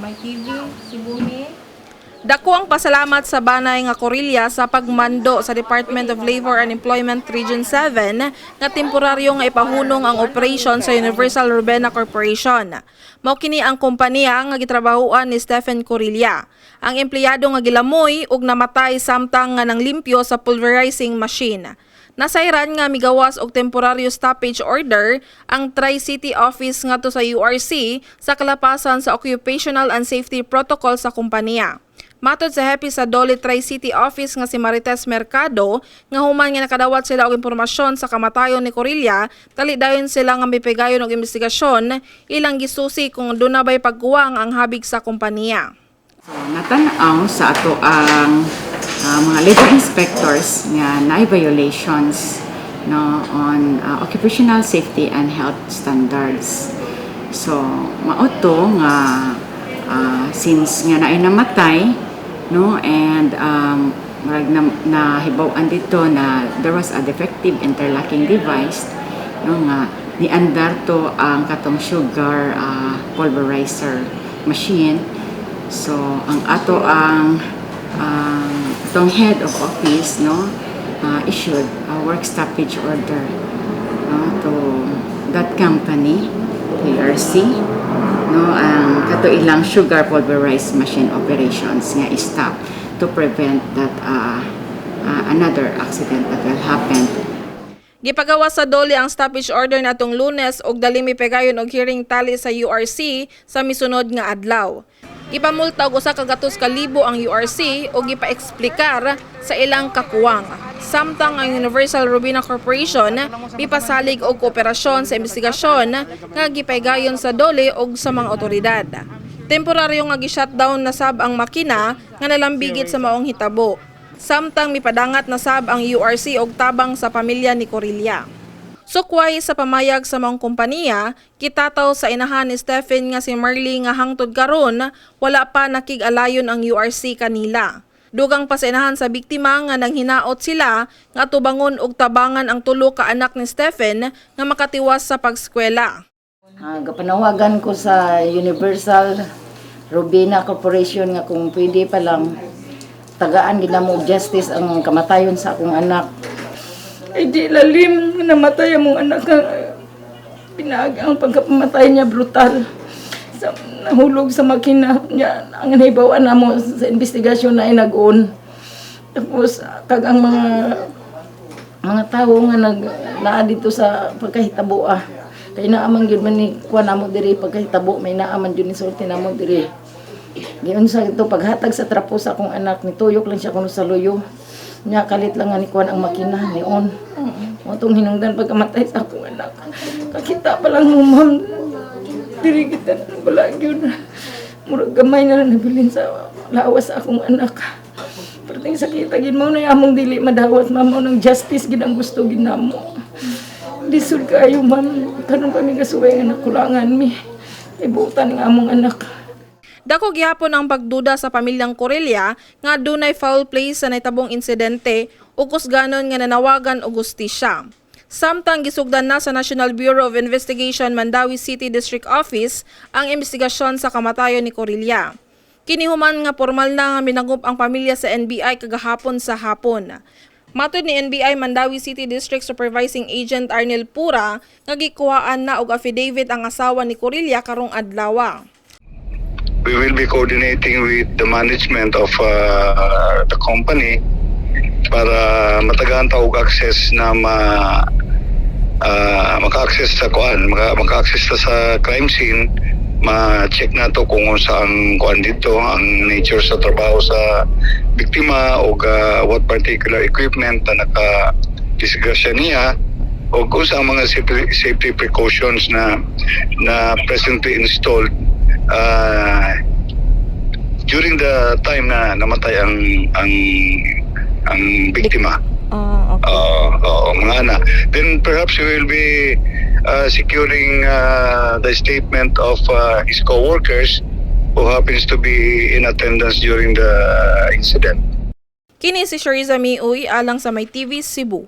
May TV, Cebu mi. Dako ang pasalamat sa banay nga Corilla sa pagmando sa Department of Labor and Employment Region 7 nga temporaryo nga ipahunong ang operation sa Universal Rubena Corporation. Mao kini ang kompanya nga gitrabahoan ni Stephen Corilla, ang empleyado nga gilamoy ug namatay samtang nga nanglimpyo sa pulverizing machine. Nasayran nga migawas og temporaryo stoppage order ang Tri-City Office ngadto sa URC sa kalapasan sa Occupational and Safety Protocol sa kompanya. Matod sa hepe sa DOLE Tri-City Office nga si Marites Mercado, nga human nga nakadawat sila og impormasyon sa kamatayon ni Corilla, tali dayon sila nga mipigayon og investigasyon, ilang gisusi kung duna bay pagkuwang ang habig sa kompanya. So, natan-aw sa ato ang mga labor inspectors nga naay violations, no, on occupational safety and health standards. So, mao to nga since nga naay namatay, no, and murag na, nahibaw-an dito na there was a defective interlocking device, no, nga niandar to ang katong sugar pulverizer machine. So, ang ato ang atong head of office, no, issued a work stoppage order, no, to that company, PRC, no, ang kato ilang sugar pulverized machine operations nga stop to prevent that another accident that will happen. Gipagawas sa DOLE ang stoppage order natong Lunes ug dali mipegayon og hearing tali sa URC sa misunod nga adlaw. Gipamulta og 100,000 ang URC ug gipaeksplikar sa ilang kakuwang. Samtang ang Universal Rubina Corporation mipasalig og kooperasyon sa investigasyon nga gipaygayon sa DOLE ug sa mga otoridad. Temporaryo nga gi-shutdown na sab ang makina nga nalambigit sa maong hitabo. Samtang mipadangat na sab ang URC og tabang sa pamilya ni Corilla. Sukway sa pamayag sa maong kompanya, kitataw sa inahan ni Stephen nga si Marley nga hangtod karon wala pa nakig-alayon ang URC kanila. Dugang pa sa inahan sa biktima nga nanghinaot sila nga tubangon og tabangan ang tulo ka anak ni Stephen nga makatiwas sa pagskwela. Gapanawagan ko sa Universal Rubina Corporation nga kung pwede pa lang tagaan gid namo og justice ang kamatayon sa akong anak. Ay di lalim nga namatay among anak ka pinag ang pagkapamatay niya brutal. Sa, nahulog sa makina niya. Ang nahibaw-an namo sa investigasyon na ay nag-on. Tapos kag ang mga tawo nga nag naa dito sa pagkahitabo ah. Kay naa man gyud man ni kuan namo diri pagkahitabo, may naa man gyud ni sulti namo diri. Giunsa ito paghatag sa trapo sa akong anak, nituyok lang siya kuno sa luyo. Nya kalit lang nga ni kuan ang makina ni on. Mao tong hinungdan pagkamatay sa akong anak. Kakita pa lang mo, ma'am. Diri kita wala gyud. Murag gamay na lang nabilin sa lawas sa akong anak. Perting sakita gid mao na among dili madawat, ma'am, mao nang justice gid ang gusto gid namo. Lisod kayo, ma'am. Karon kami gasuway nga nakulangan mi. Ibutan ng among anak. Dako gihapon ang pagduda sa pamilyang Corilla nga dunay foul play sa nahitabong insidente ug kusganon nga nanawagan og hustisya. Samtang gisugdan na sa National Bureau of Investigation Mandaue City District Office ang investigasyon sa kamatayon ni Corilla. Kini human nga formal na nga minangup ang pamilya sa NBI kagahapon sa hapon. Matod ni NBI Mandaue City District Supervising Agent Arnel Pura nga gikuhaan na og affidavit ang asawa ni Corilla karong adlaw. We will be coordinating with the management of the company para matagaan ta og access na maka-access sa kuan, maka-access ta sa crime scene, ma-check nato kung unsa ang kuan dito, ang nature sa trabaho sa biktima o what particular equipment na naka disgrasya niya o kung sa mga safety precautions na presently installed during the time na namatay ang biktima. Ah, okay. Oo, mga ana. Then perhaps we will be securing the statement of his co-workers who happens to be in attendance during the incident. Kini si Shariza Miuy alang sa May TV Cebu.